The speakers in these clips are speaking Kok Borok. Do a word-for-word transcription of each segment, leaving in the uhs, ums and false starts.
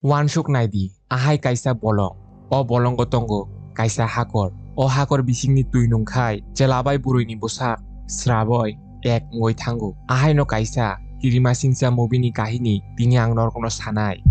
Uansuk nai di, ahai kaisa bolong. O bolongo tongo kaisa hakor. O hakor bisingni twi nung khai chwla bai bwrwini bwsak sraboi ek wngwi thango. Ahaino kaisa Kirimasingcha movie ni kahini tini ang norokno sanai.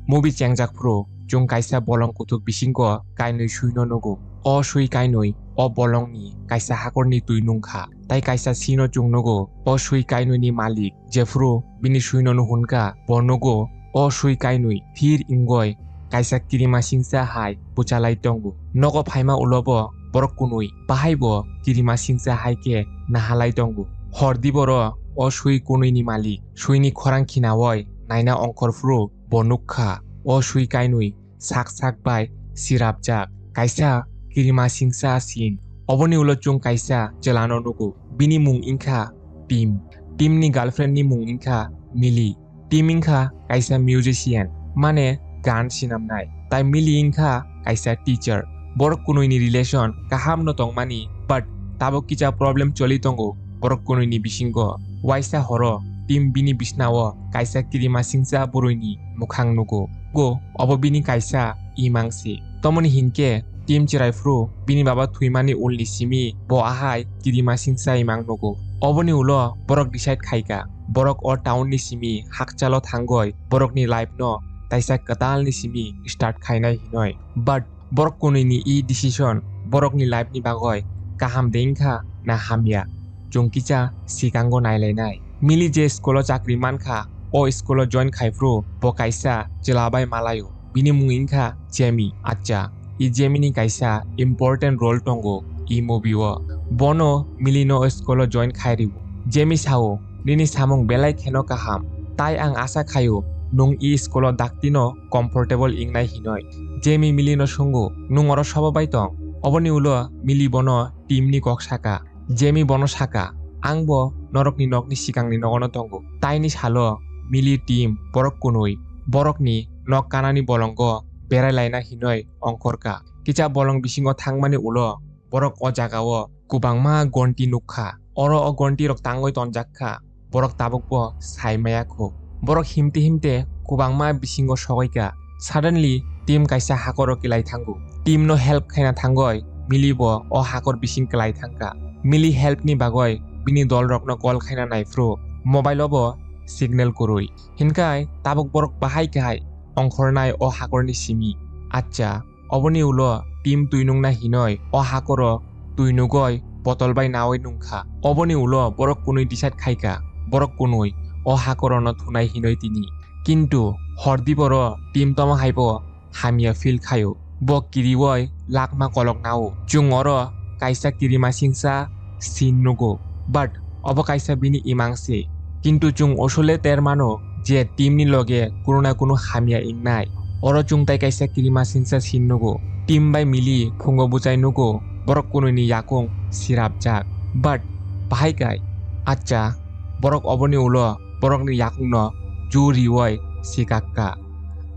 Movie chengjak phuru chwng kaisa bolong kuthuk bisingo kainwi swino nugo. O swi kainwi o bolongni kaisa hakorni twi nung kha. Tai kaisa scene-o chwng nugo, o swi kainwini malik jephuru bini swinono hwn kha, bo nugo o swi kainwi thir wngwi kaisa kirimasingcha hai bwchalai tongo. Nogo phaima ulo bo borok kwnwi bahai bo kirimasingcha hai khe nahalai tongo. Hor diboro o swi kwnwini malik swini khorang khinaui naina ongkhor phuru bo nuk kha, o swi kainwi sak sak bai sirapjak kaisa kirimasingcha scene. Oboni ulo chwng kaisa chwlano nugo. Bini mung wngkha Tim. Tim ni girlfriend ni mung wngkha Mili. Tim wngkha kaisa musician, mane gan sinamnai. Tai Mili wngkha kaisa teacher. Borok kwnwi ni relation kaham no tongmani, but tabuk kisa problem choli tongo borok kwnwi ni bisingo. Waisa horo Tim bini bisnao kaisa kirimasingcha bwrwini mwkhang nugo. Go, obo bini kaisa imang se. Tomoni hinkhe Tim chwrai phuru bini baba thwimani ulni simi bo ahai kirimasingcha imang nugo. Oboni ulo borok decide khaikha, borok o town ni simi hakchalo thangoi borokni life no taisa kwtal ni simi start khainai hinoi. But borok kwnwi ni e decision borokni life ni bagoi kaham de wngkha na hamya, chwng kisa sikango nailainai. Mili je school o chakri mankha, o school o join khai phuru bo kaisa chwla bai malaio. Bini mung wngkha Jamie. Acha, e Jamie ni kaisa important role tongo e movie o. Bono Mili no o school o join khai rio. Jamie sao, "Nini samung belai kheno kaham. Tai ang asa khaio nwng e school o dakti no comfortable wngnai hinoi." Jamie Mili no swngo, "Nwng oro sobo bai tong?" Oboni ulo Mili bono Tim ni kok saka. Jamie bono saka, "Ang bo norokni nokni sikangni nogono tongo." Taini salo Mili Tim borok kwnwi borokni nok kanani bolongo berai laina hinoi ongkhorkha. Kisa bolong bisingo thangmani ulo borok o jagao kwbangma gonti nukha. Oro o gonti rok tangwi tonjak kha. Borok tabukbo sai maya kho. Borok himte himte kwbangma bisingo sogwi kha. Suddenly, Tim kaisa hakoro kilai thango. Tim no help khaina thangoi, Mili bo o hakor bising kilai thangkha. Mili help ni bagoi bini dol rokno call khaina naiphru, mobile o bo signal kwrwi. Hinkhai tabuk borok bahai khai ongkhornai o hakorni simi. Acha, oboni ulo Tim twi nungna hinoi o hakoro twi nugoi botol bai naui nungkha. Oboni ulo borok kwnwi decide khaikha, borok kwnwi o hakorono thunai hinoi tini. Kintu hor diboro Tim tamo haibo hamya feel khaio. Bo kirioi lakma kolok nao. Chwng oro kaisa kirimasingcha scene nugo. But obo kaisa bini imang se. Kintu chwng osole ter mano je Tim ni loge kunu na kunu hamya wngnai. Oro chwng tai kaisa kirimasingcha scene nugo. Tim bai Mili phungo bwchai nugo, borok kwnwi ni yakung sirapjak. But bahai kai, acha, borok oboni ulo borokni yakungno ju rioi sikakka.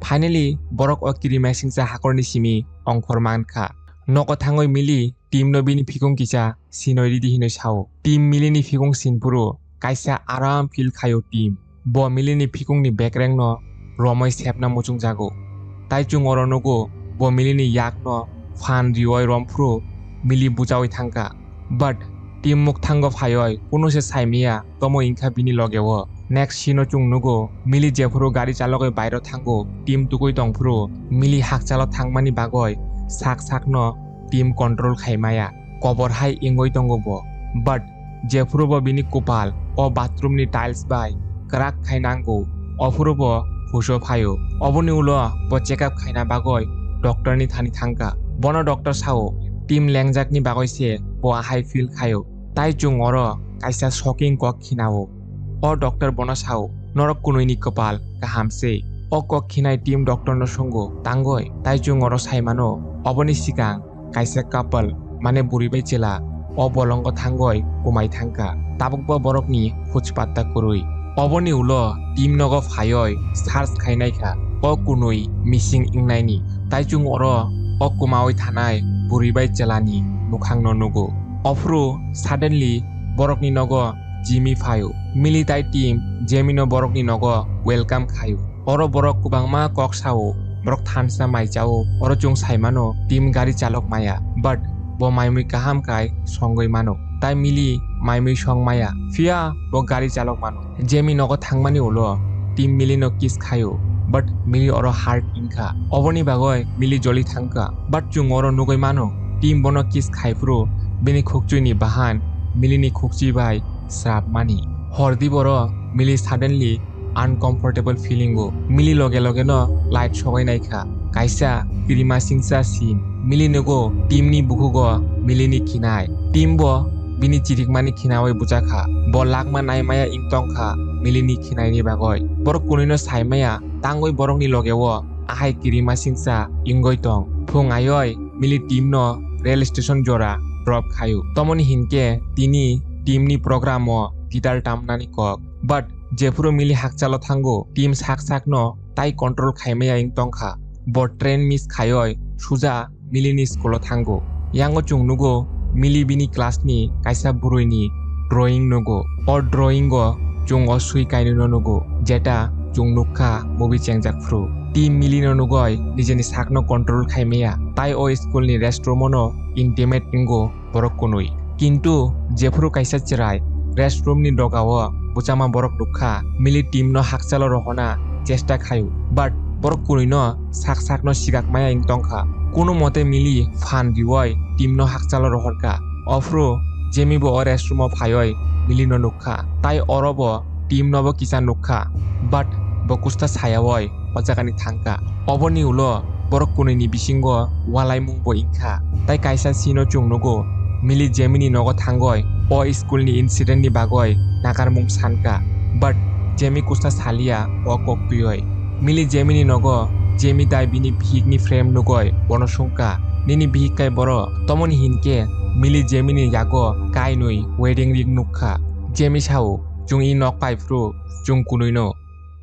Finally, borok o kirimasingcha hakorni simi ongkhor mankha. Nogo thangwi Mili Tim no bini phikung kisa sinoi ridi hinoi sao. Tim Mili ni phikung sinphuru kaisa aram feel khaio Tim. Bo Mili ni phikung ni bekreng no romoi sepna muchungjago. Tai chwng oro nugo bo Mili ni yak no phan rioi romphuru Mili buchaui thangkha. But Tim mukthango phaioi kunu se saimaya tomo wngkha bini logeo. Next scene o chwng nugo Mili jephuru gari chalogwi bairo thango, Tim tugui tongphuru Mili hakchalo thangmani bagoi sak sakno Tim control khaimaya. Kobor hai wngwi tongo bo. But jephuru bo bini kupal o bathroom ni tiles bai kwrak khai nango, ophuru bo huso phaio. Oboni ulo bo check up khaina bagoi doctor ni thani thangkha. Bono doctor sao, Tim lengjakni bagoi se bo ahai feel khaio. Tai chwng oro kaisa shocking kok khinao. O doctor bono sao, "Norok kwnwi ni kwpal kaham se." O kok khinai Tim doctor no swngo, "Tangoi?" Tai chwng oro saimano, oboni sikang kaisa couple, mane bwrwi bai chwla, o bolongo thangoi kumai thangkha. Tabukbo borokni huchpatta kwrwi. Oboni ulo Tim nogo phaioi search khainaikha o kwnwi missing wngnaini. Tai chwng oro o kumaui thanai bwrwi bai chwlani mwkhangno nugo. Ophuru suddenly borokni nogo Jimmy phaio. Mili tai Tim Jamie no borokni nogo welcome khaio. Oro borok kwbangma kok sao, borok thansa mai chao, oro chwng sai mano Tim gari chalok maya, but bo maimui kaham khai songwi mano. Tai Mili maimui song maya, phiya bo gari chalok mano. Jamie nogo thangmani ulo Tim Mili no kiss khaio, but Mili oro hurt wngkha. Oboni bagwi Mili joli thangkha, but chwng oro nugwi mano Tim bono kiss khai phuru bini khukchwi ni bahan Mili ni khukchwi bai srap mani. Hordi boro Mili suddenly uncomfortable feeling o. Mili loge loge no light sogwi naikha. Kaisa kirima singsa scene. Mili nugo Tim ni bukhugo Mili ni khinai. Tim bo bini chirikmani khinaui bujakha. Bo lakma naimaya wng tongkha Mili ni khinai ni bagwi. Borok kunui no saimaya tangwi borok ni loge o ahai kirima singsa wngwi tong. Phung aioi Mili Tim no rail station jora drop khaio. Tomoni hinkhe tini Tim ni program o guitar tamnani kok. But jephuru Mili hakchalo thango, Tim sak sakno tai control khaimaya wng tongkha. Bo train miss khaioi suja Mili ni school o thango. Yango chwng nugo Mili bini class ni kaisa bwrwi ni drawing nugo. O drawing o chwng o swi kainwi no nugo, jeta chwng nukha movie chengjak phuru. Tim Mili no nugoi nijeni sakno control khaimaya, tai o school ni restroom o no intimate wngo borok kunui. Kintu jephuru kaisa chwrai restroom ni doga o bwchama borok nukha, Mili Tim no hakchalo rohorna chesta khaio, but borok kunui no sak sak no sigak maya wng tongkha. Kuno mote Mili phan rioi Tim no hakchalo rohorkha. Ophuru Jamie bo o restroom o phaioi Mili no nukha, tai oro bo Tim no bo kisa nukha, but bo kusta sayaoi o jagani thangkha. Oboni ulo borok kunui ni bisingo walaimung bo wngkha. Tai kaisa scene o chwng nugo, Mili Jamie ni nogo thangoi o school ni incident ni bagoi nakarmung sankha, but Jamie kusta salia o kok twioi. Mili Jamie ni nogo Jamie tai bini bihik ni frame nugoi bono sungkha, "Nini bihik kai boro?" Tomoni hinkhe Mili Jamie ni yago kainwi wedding ring nukha. Jamie sao, "Chwng i nok pai phuru chwng kunui no,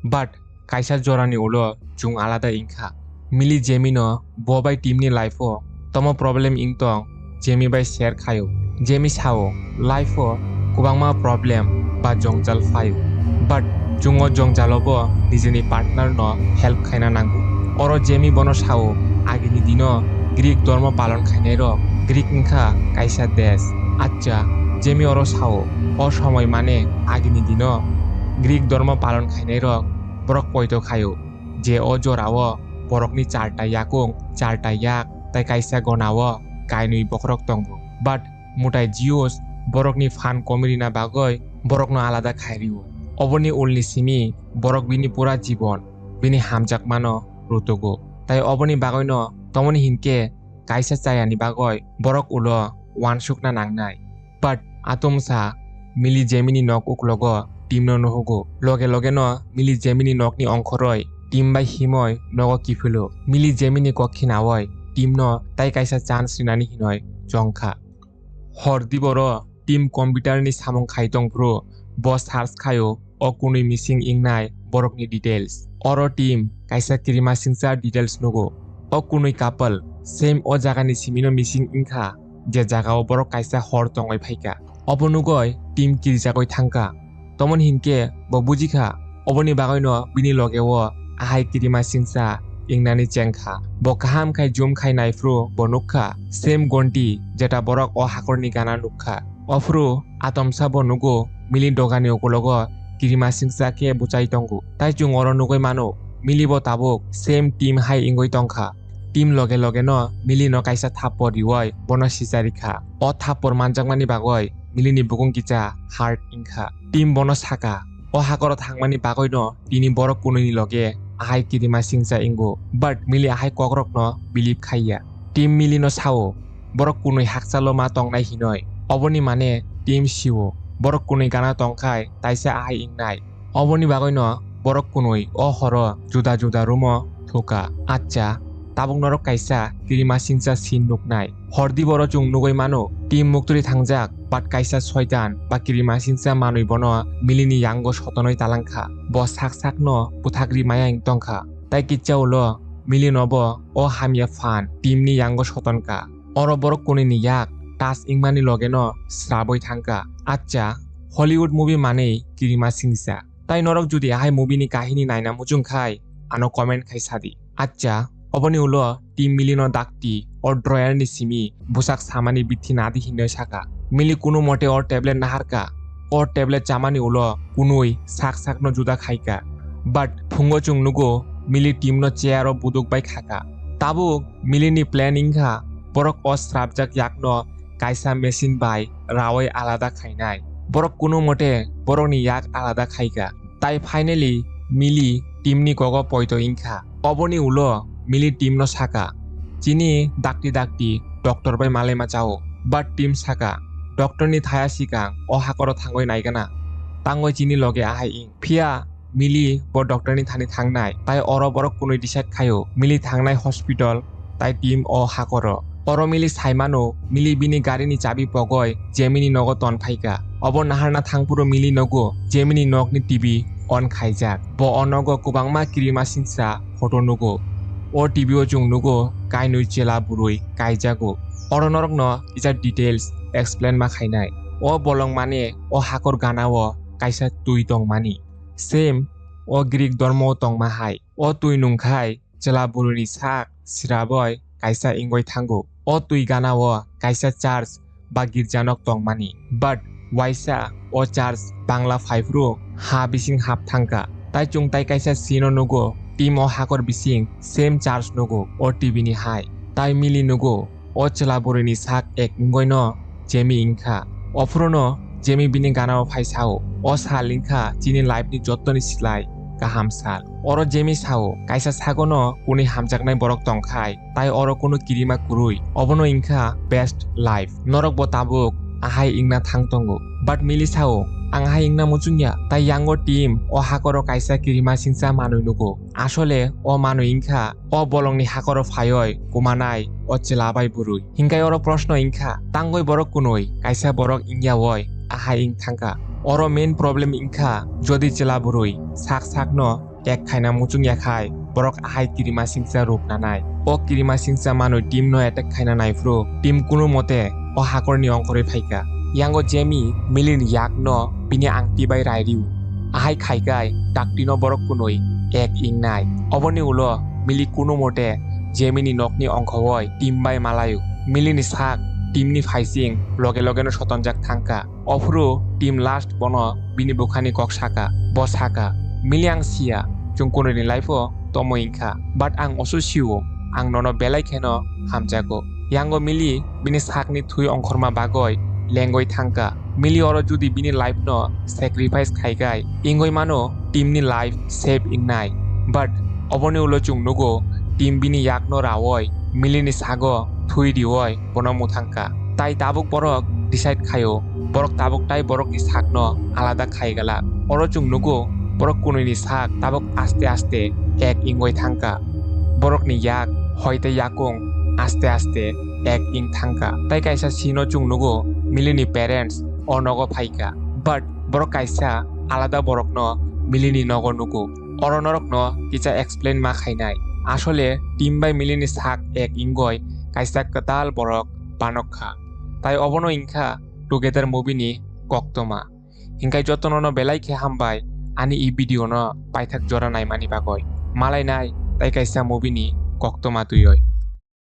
but kaisa jorani ulo chwng alada wngkha." Mili Jamie no bo bai Tim ni life o tomo problem wng tong, Jamie bai share khaio. Jamie sao, life o kwbangma problem ba jwngjal phaio, but chwng o jwngjalo bo nijini partner no help khaina nango. Oro Jamie bono sao, agini dino Greek dormo palon khainai rok, Greek wngkha kaisa desh. Acha, Jamie oro sao, o somoi mane agini dino Greek dormo palon khainai rok borok poito khaio, je o jorao borokni charta yakung, charta yak, tai kaisa gonao kainwi bokhorok tongo. But mwtai Zeus borokni phan komirina bagwi borokno alada khai rio. Oboni ulni simi borok bini pura jibon bini hamjakmano rutugo. Tai oboni bagwino tomoni hinkhe kaisa chayani bagwi borok ulo uansukna nangnai. But atomsa Mili Jamie ni nok uklogo Tim no nuhugo. Loge loge no Mili Jamie ni nokni ongkhoroi Tim bai himoi nogo kiphilo. Mili Jamie ni kok khinaoi Tim no tai kaisa chance rinani hinoi chongkha. Hor diboro Tim computer ni samung khai tong phuru bo search khaio o kunui missing wngnai borokni details. Oro Tim kaisa kirima singcha details nugo. O kunui couple same o jagani simino missing wngkha, je jagao borok kaisa hor tongwi phaikha. Obo nugoi Tim kirijagwi thangkha. Tomoni hinkhe bo bujikha, oboni bagwino bini logeo ahai kirima singcha wngnani chengkha. Bo kaham khai zoom khai naiphuru bo nukha same gonti jeta borok o hakorni gana nukha. Ophuru atomsa bo nugo Mili dogani ukulogo kirima singcha khe bwchai tongo. Tai chwng oro nugwi mano, Mili bo tabuk same Tim hai wngwi tongkha. Tim loge loge no Mili no kaisa thappor rioi bono sichari kha. O thappor manjakmani bagwi Mili ni bukung kicha hurt wngkha. Tim bono saka, o hakoro thangmani bagwi no tini borok kunui ni loge ahai kirima singcha wngo, but Mili ahai kokrok no believe khaiya. Tim Mili no sao, borok kunui hakchalo ma tongnai hinoi. Oboni mane Tim sio, borok kunui gana tongkhai taisa ahai wngnai. Oboni bagwino borok kunui o horo juda juda room o thukha. Acha, tabuk norok kaisa kirima singcha scene nuknai. Hor diboro chwng nugwi mano, Tim muktwi thangjak, but kaisa soitan ba kirima singcha manwi bono Mili ni yango sotonwi talangkha. Bo sak sakno bwthak ri maya wng tongkha. Tai kicha ulo Mili no bo o hamya phan Tim ni yango sotonkha. Oro borok kunui ni yak touch wngmani loge no srabwi thangkha. Acha, Hollywood movie manwi kirima singcha. Tai norok jodi ahai movie ni kahini naina muchung khai, ano comment khai sadi. Acha, oboni ulo Tim Mili no dakti o drawer ni simi bwsak samani bithi nadi hinwi saka. Mili kunu mote o tablet naharka. O tablet chamani ulo kunui sak sak no juda khaika. But phungo chwng nugo Mili Tim no chair o buduk bai khaka. Tabuk Mili ni plan wngkha borok o srapjak yak no kaisa machine bai rawi alada khainai. Borok kunu mote borokni yak alada khaika. Tai finally Mili Tim ni kogo poito wngkha. Oboni ulo Mili Tim no saka, "Chini dakti dakti doctor bai malaima chao." But Tim saka, "Doctor ni thaya sikang o hakoro thangwi naigana. Tangwi chini loge ahai wng." Phiya Mili bo doctor ni thani thangnai, tai oro borok kunui decide khaio Mili thangnai hospital tai Tim o hakoro. Oro Mili saimano, Mili bini gari ni chabi pogoi Jamie ni nogo ton phaika. Obo naharna thangphuru Mili nogo Jamie ni nok ni T V on khaijak. Bo o nogo kwbangma kirima singsa photo nugo. O T V o chwng nugo kainwi chwla bwrwi kaijago. Oro norokno kisa details explain ma khainai. O bolong mane o hakor gana o kaisa twi tongmani. Same o Greek dormo o tongma hai. O twi nungkhai chwla bwrwini sak sraboi kaisa wngwi thango. O twi gana o kaisa church ba girjanok tongmani. But waisa o church bangla phaiphuru ha bising hap thangkha. Tai chwng tai kaisa scene o nugo, Tim o hakor bising same church nugo o T V ni hai. Tai Mili nugo, o chwla bwrwini sak ek wngwi no Jamie wngkha. Ophurono Jamie bini gana o phai sao, "O sal wngkha chini life ni jottoni slai kaham sal." Oro Jamie sao, "Kaisa sagono kuni hamjaknai borok tongkhai, tai oro kunu kirima kwrwi. Obono wngkha best life. Norok bo tabuk ahai wngna thang tongo." But Mili sao, "Ang ahai wngna muchungya, tai yango Tim o hakoro kaisa kirima singsa manwi nugo. Asole o manwi wngkha o bolongni hakoro phaioi kumanai o chwla bai bwrwi. Hinkhai oro proshno wngkha, tangoi borok kunui kaisa borok wngya oi ahai wng thangkha." Oro main problem wngkha, jodi chwla bwrwi sak sakno attack khaina muchung ya khai borok ahai kirima singsa ruk nanai. O kirima singsa manwi Tim no attack khaina naiphuru Tim kunu mote o hakorni ongkhorwi phaikha. Yango Jamie Milini yakno bini angti bai rairiu. Ahai khaikai dakti no borok kunui ek ingnai. Oboni ulo Mili kunu mote Jamie ni nokni ongkhowoi Tim bai malaio. Milini sak Tim ni phaising loge loge no sotonjak thangkha. Ophuru Tim last bono bini bukhani kok saka. Bo saka, "Mili, ang siya, chwng kunui ni life o tomo wngkha, but ang oso sio, ang nono belai kheno hamjago." Yango Mili bini sakni thwi ongkhorma bagoi lengoi thangkha. Mili oro judi bini life no sacrifice khaikai, wngoi mano Tim ni life save wngnai. But oboni ulo chwng nugo, Tim bini yakno rawoi Milini sago thwi rioi bono muthangkha. Tai tabuk borok decide khaio, borok tabuk tai borokni sakno alada khai glak. Oro chwng nugo, borok kunui ni sak tabuk aste aste ek wngoi thangkha. Borokni yak hoi tei yakung aste aste ek wng thangkha. Tai kaisa scene o chwng nugo, Milini parents o nogo phaikha, but borok kaisa alada borokno Milini nogo nugo. Oro norokno kisa explain ma khainai. Asole Tim bai Milini sak ek wngoi kaisa kwtal borok banok kha. Tai obono wngkha Together movie ni koktwma. Hinkhai jotono no belai khe hambai ani e video no paithak jora naimani bagoi. Malai nai tai kaisa movie ni koktwma twiwi.